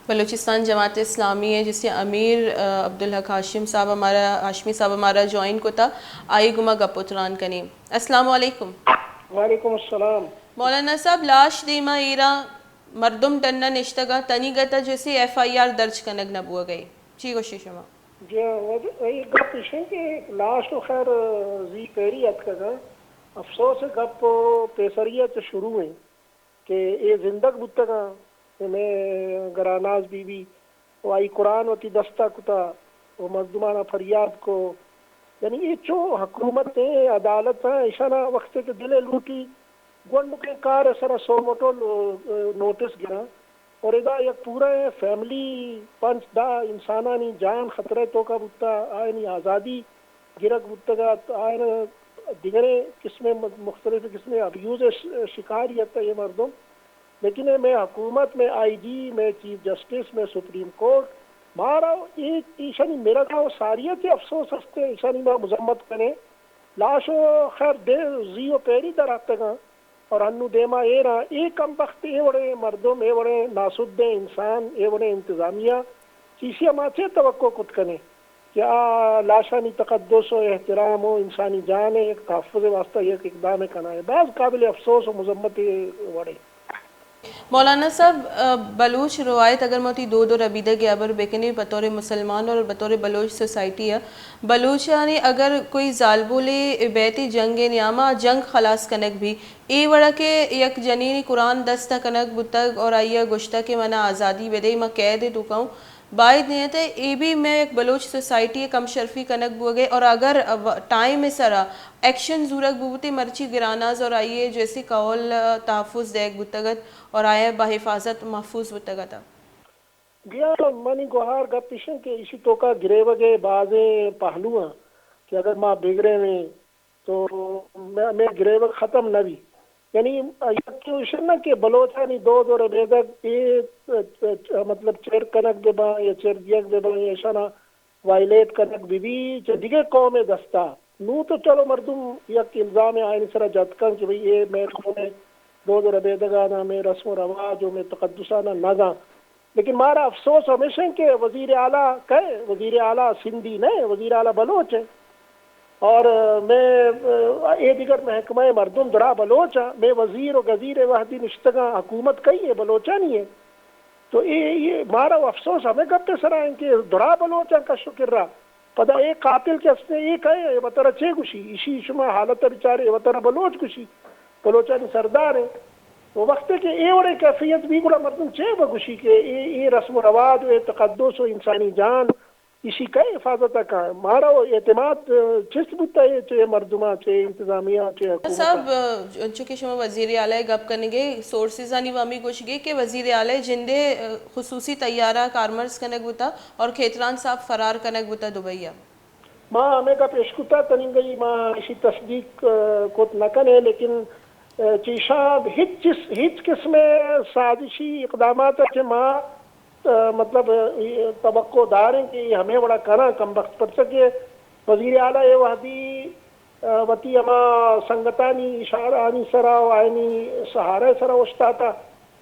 بلوچستان جماعت اسلامی ءِ جیسے امیر، آ، عبدالحق ہاشم صاحب ہمارا، ہاشمی صاحب ہمارا جوائن کتا، آئی گما گپ و تران کنیں۔ السلام علیکم۔ وعلیکم السلام۔ مولانا صاحب، لاش دیما ایرا مردم ڈنا نشتگا، تنی گتا جیسے ایف آئی آر درج کنگ نہ بوگئی۔ چی گوشی شما؟ جی، وجہ، اے گپ ایش انت کہ لاش تو خیر زی پیری اتکگا۔ افسوس گپ پیسری ءَ چہ شروع انت۔ کہ اے زندگ بوتگاں، اے مئے گراناز بی بی و آئی قرآن وتی دستا کتا و مردمانا فریاد کو۔ یعنی اے چو حکومت ایں، عدالت ایں، ایشانا وقتے کہ دلے لوٹی، گونڈکیں کار سرا سو موٹو لو-، نوٹس گراں۔ اور ادا یک پورا فیملی، پنچ دہ انسانانی جان خطرہ توکا بوتا، آیانی آزادی گرگ بوتگ ات، آیان دگریں قسمیں، مختلف قسمیں ابیوز ءِ ش-، شکاری ات اے مردم۔ لیکن اے مئے حکومت، مئے آئی جی، مئے چیف جسٹس، مئے سپریم کورٹ، مارا اے، ایشانی مرگ ءَ و ساری ءَ چہ افسوس ہست ایں، ایشانی ما مذمت کنیں۔ لاش و خیر دے زی و پیری در آتگاں۔ اور ہنو دیما ایراں، اے کم بخت، اے وڑیں مردم، اے وڑیں ناسدیں انسان، اے وڑیں انتظامیہ، چیشی ءَ ما چے توقع کت کنیں کہ آ لاشانی تقدس و احترام و انسانی جان ءِ یک تحفظ ءِ واسطہ یک اقدام کنائے؟ باز قابل افسوس و مذمت وڑے۔ مولانا صاحب، آ، بلوچ روایت اگر ما وتی دود و ربیدگ ءِ ہبر بکنیں، بطور مسلمان اور بطور بلوچ سوسائٹی ءَ، بلوچانی اگر کوئی زالبولے بیت جنگ ءِ نیاما، جنگ خلاص کنگ بھی، اے وڑا کہ یک جنینی قرآن دست ءَ کنگ بوتگ اور آئی ءَ گوشتگ کہ منا آزادی بدے، من قید ءِ توکا اوں۔ باید نیت ءَ اے بھی مئے یک بلوچ سوسائٹی ءِ کم شرفی کنگ بوگ ءَ، اور اگر ٹائم ءِ سرا ایکشن زورگ بوتے، مرچی گراناز اور آئی ءِ جیسے کہول ءَ تحفظ دیگ بوتگ ات اور آئی ءَ بحفاظت محفوظ بوتگ ات۔ بیا منی گوہار گپ ایش انت کہ ایشی توکا گریوگ ءِ بازیں پہلو آں کہ اگر ما بگریویں تو مئے، مئے گریوگ ختم نہ بی۔ یعنی یکے ایش نہ کہ بلوچانی دود و ربیدگ اے، مطلب، چیر کنگ بہ باں یا چیر دیگ بہ باں یا ایشانا وائلیٹ کنگ بہ بی چہ دگہ قوم ءِ دستا۔ نوں تو چلو مردم یک الزام آیانی سرا جت کن کہ بھئی اے مئے قوم ءِ دود و ربیدگانا، مئے رسم و رواج و مئے تقدسانا نہ زان۔ لیکن مارا افسوس ہمیش انت کہ وزیر اعلیٰ کئے؟ وزیر اعلیٰ سندھی نہ، وزیر اعلیٰ بلوچ ہے۔ اور مئے، اے دیگر محکمہ مردم درا بلوچ ہیں، مئے وزیر و گزیر وہدی نشتگاں، حکومت کئی ہے؟ بلوچانی ہے۔ تو اے، اے مارا افسوس ہمیں گپ سرا ہیں کہ درا بلوچ ہیں کش و کرا۔ پدا اے قاتل کہ استے، اے کئے؟ اے وترا چے گوشی؟ ایشی شما حالت بچارے، اے وترا بلوچ گوشی، بلوچانی سردار ہیں۔ و وقتے کہ اے وڑیں کیفیت بی گڑا مردم چے بگوشی کہ اے، اے رسم و رواج و اے تقدس و انسانی جان ایشی کئے حفاظت ءَ کاں؟ مارا و اعتماد، ءَ، چست بوتا ہے چہ مردماں، چہ انتظامیہ، چہ حکومت ءَ۔ صاحب، ءَ، انچو کہ شما وزیر اعلیٰ ءِ گپ کنگے، سورسز آنی و ہمیں گوشگے کہ وزیر اعلیٰ ءِ جندے، ءَ، خصوصی طیارہ کارمرز کنگ بوتا اور کھیتران صاحب فرار کنگ بوتا دبئی ءَ۔ ما ہمیں گپ اشکتا، تننگئی ما ایشی تصدیق، ءَ، کت نہ کنے، لیکن، ءَ، چیشاں ہچ چیز، ہچ قسم سازشی اقدامات ءَ کہ ما ءَ، مطلب، ءَ، توقع داریں کہ اے ہمے وڑا کناں کم بخت، پرچہ کہ وزیر اعلیٰ اے وہدی، ءَ، وتی ہما سنگتانی اشارہ آنی سرا و آیانی سہارہ سرا اوشتاتا،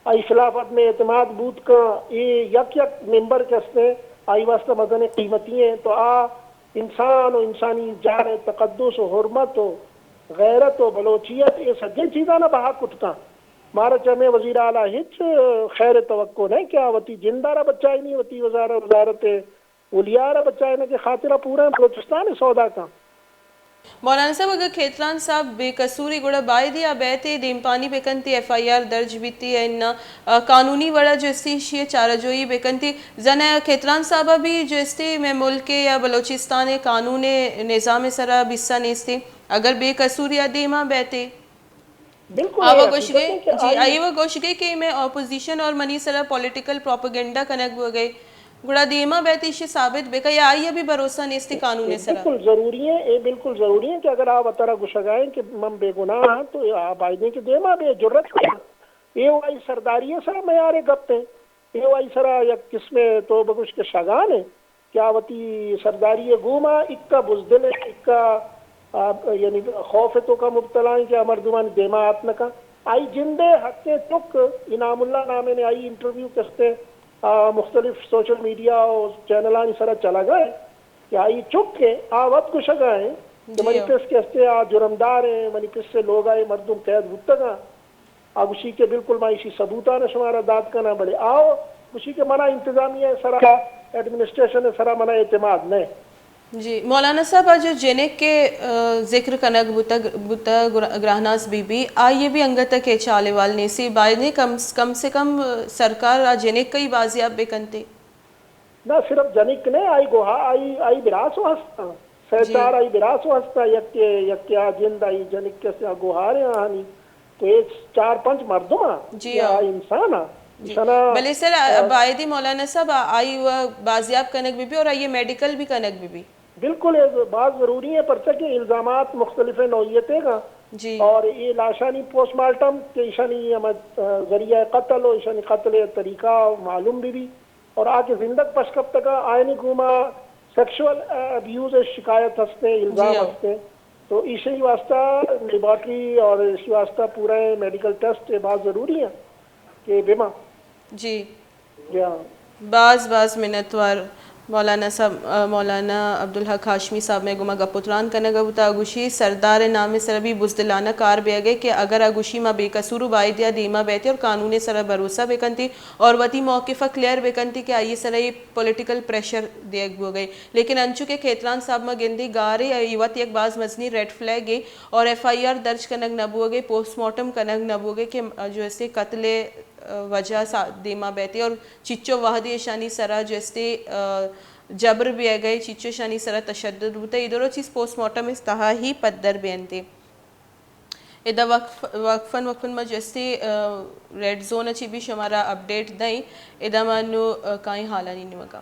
آئی خلاف عدم اعتماد بوت کن، اے یک یک ممبر کہ استیں، آئی واسطہ مزن قیمتی ہیں، تو آ انسان و انسانی جان تقدس و حرمت و غیرت و بلوچیت، اے سجیں چیزانا بہا کت کن۔ مارا چہ ہمے وزیر اعلیٰ ہچ خیر توقع نہ کہ آ وتی جندارا بچائینی، وتی وزارت، وزارت اولیاء را بچائینگ ءِ خاطرا پورا بلوچستان سودا کن۔ مولانا صاحب، اگر کھیتران صاحب بے قصوری گڑا بایدی آ بیتے دیمپانی بکنتی، ایف آئی آر درج بیتی، انا، ءَ، قانونی وڑا جو استی شی چارہ جوئی بکنتی۔ زن کھیتران صاحب بھی جو استی میں ملک یا بلوچستان قانون نظام سرا بسا نیستی۔ اگر بے قصوری آ دیما بیتے۔ بالکل، آ اے و حقیقت گوشگے، ہے کہ جی، آئی آئی و گوشگے کہ میں اپوزیشن اور منی سرا پولیٹیکل پروپیگنڈا کنگ بوگے، گڑا دیما بیت ایشی ثابت بکا یا آئی بھی بھروسہ نیست قانون اے سرا؟ بالکل ضروری ہے، اے بالکل ضروری ہے کہ اگر آ وترا گوشگائیں کہ من بے گناہ ہاں تو آ بایدیں کہ دیما بے جرت کن۔ اے و آئی سرداری سرا میارے گپ ہیں، اے و آئی سرا یک قسم تو بگوش کہ شگان ہے۔ کہ آ وتی سرداری ءِ گوما اکا بزدل ءَ، اکا، آ، یعنی خوف ءِ توکا مبتلا ایں کہ آ مردمانی دیما آت نہ کن۔ آئی جند ءِ حق ءِ چک انعام اللہ نامے نے آئی انٹرویو کستے، آ، مختلف سوشل میڈیا و چینلانی سرا چلگا ایں کہ آئی چک ایں، آ وت گوشگا ایں کہ جی منی ہاں۔ پس کہ ہستے آ جرمدار ایں، منی پس لوگا اے مردم قید بوتگاں۔ آ گوشی کہ بالکل ما ایشی ثبوتان شمارا دات کناں، بلے آ گوشی کہ منا انتظامیہ سرا، ایڈمنسٹریشن سرا منا اعتماد نہ۔ جی، مولانا صاحب، آ جو جنک کے، آ، ذکر کنگ بوتگ، بوتگ گر-، گرہناز بی بی، آئیے بھی انگت کے چالے وال نیسی، باید نے کم، کم سے کم، آ، سرکار آ جنک کئی بازیاب بکنتے۔ نہ صرف جنک نے، آئی گوہا-، آئی، آئی براس و ہستا۔ سہ جی۔ چار آئی براس و ہستا، یک، یک آ جند آئی جنک کے سیا گوہارے آہانی۔ تو اے چار پنچ مردم آ، جی یا ہاں۔ انسان آ۔ جی۔ ایشانا، بلے سر، آ، آ، بایدی مولانا صاحب، آ، آئی و بازیاب کنگ بی بی اور آئی میڈیکل بھی کنگ بی بی۔ بالکل، اے باز ضروری ایں، پرچہ کہ الزامات مختلف نوعیت گا۔ جی۔ اور اے لاشانی پوسٹ مارٹم کہ ایشانی ہم، آ، ذریعہ قتل و ایشانی قتل طریقہ معلوم بی بی۔ اور آ کہ زندگ پش کپتگا، آئینی گوما سیکشوئل ابیوز شکایت ہستے، الزام جی ہاں۔ ہستے۔ تو ایشی واسطہ لیبارٹری اور ایشی واسطہ پورا میڈیکل ٹیسٹ باز ضروری ایں کہ بما۔ جی۔ جی ہاں۔ باز باز منتوار مولانا صاحب، آ، مولانا عبدالحق ہاشمی صاحب میں گما گپ و تران کنگا بوتا۔ آ گوشی سردار نام سر بھی بزدلانہ کار بیگے کہ اگر آ گوشی ما بے قصور و بایدیا دیما بیتے اور قانون سر بھروسہ بکنتی اور وتی موقف کلیئر بکنتی کہ آئی سر یہ پولیٹیکل پریشر دیگ بوگے۔ لیکن انچو کہ کھیتران صاحب ما گندی گارے، آئی وت یک باز مزنی ریڈ فلیگ اے اور ایف آئی آر درج کنگ نہ بوگے، پوسٹ مارٹم کنگ نہ بوگے کہ جو اسے قتل، آ، وجہ سا-، دیما بیتے اور چچو وہدی اشانی سرا جو استے، آ، جبر بیگے، چچو اشانی سرا تشدد بوتا، ای درو چیز پوسٹ مارٹم اس تہا ہی پدر بینتے۔ ادا وقف-، وقفن وقفن ما جو استے، آ، ریڈ زون چی بھی شمارا اپڈیٹ دیں، ادا ما نو، آ، کائیں حالانی نیمگا۔